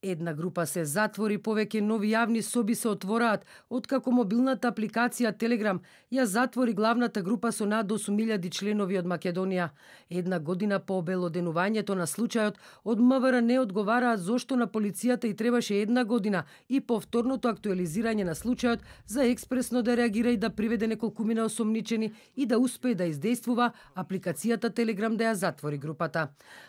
Една група се затвори, повеќе нови јавни соби се отвораат, откако мобилната апликација Телеграм ја затвори главната група со над 8.000 членови од Македонија. Една година по обелоденувањето на случајот, од МВР не одговараат зошто на полицијата и требаше една година и повторното актуализирање на случајот за експресно да реагира и да приведе неколкумина осомничени и да успее да издействува апликацијата Телеграм да ја затвори групата.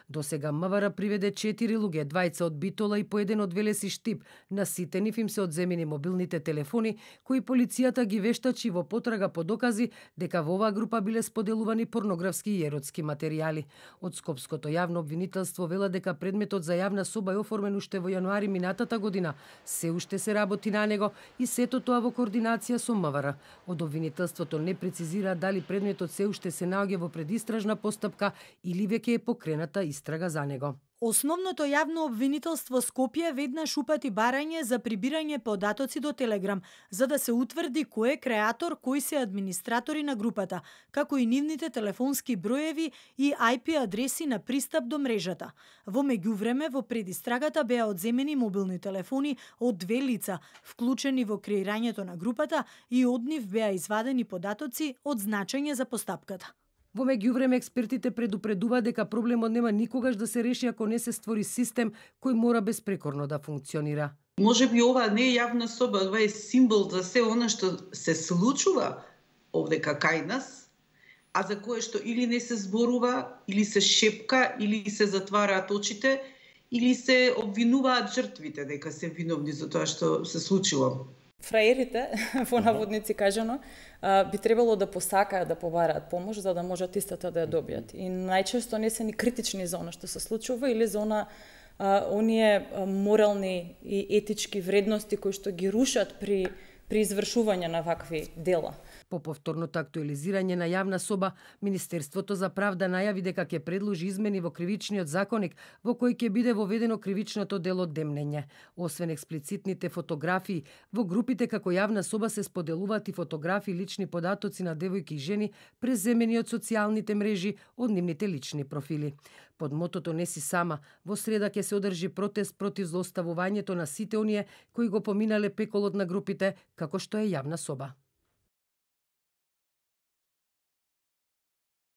Досега МВР приведе 4 луѓе, 2 од Битола и по еден од Велес и Штип. На сите нив им се одземени мобилните телефони, кои полицијата ги вештачи во потрага по докази дека во оваа група биле споделувани порнографски и еротски материјали. Од Скопското јавно обвинителство вела дека предметот за јавна соба е оформен уште во јануари минатата година. Се уште се работи на него и сето тоа во координација со МВР. Од обвинителството не прецизира дали предметот се уште се наоѓа во предистражна постапка или веќе е покрената истрага за него. Основното јавно обвинителство Скопје веднаш упати барање за прибирање податоци до Телеграм, за да се утврди кој е креатор, кои се администратори на групата, како и нивните телефонски броеви и IP адреси на пристап до мрежата. Во меѓувреме, во предистрагата беа одземени мобилни телефони од 2 лица, вклучени во креирањето на групата, и од нив беа извадени податоци од значење за постапката. Во меѓувреме експертите предупредуваат дека проблемот нема никогаш да се реши ако не се створи систем кој мора безпрекорно да функционира. Може би ова не е јавна соба, ова е символ за се она што се случува овдека кај нас, а за кое што или не се зборува, или се шепка, или се затвараат очите, или се обвинуваат жртвите дека се виновни за тоа што се случило. Фраерите, во наводници кажано, би требало да посакаат да побараат помош за да можат истата да ја добијат. И најчесто не се ни критични за она што се случува или за оние морални и етички вредности кои што ги рушат при извршување на вакви дела. По повторното актуализирање на јавна соба, Министерството за правда најави дека ќе предложи измени во кривичниот законник во кој ќе биде воведено кривичното дело демнење. Освен експлицитните фотографии, во групите како јавна соба се споделуваат и фотографии и лични податоци на девојки и жени преземени од социјалните мрежи од нивните лични профили. Под мотото "Не си сама", во среда ќе се одржи протест против злоставувањето на сите оние кои го поминале пеколот на групите како што е јавна соба.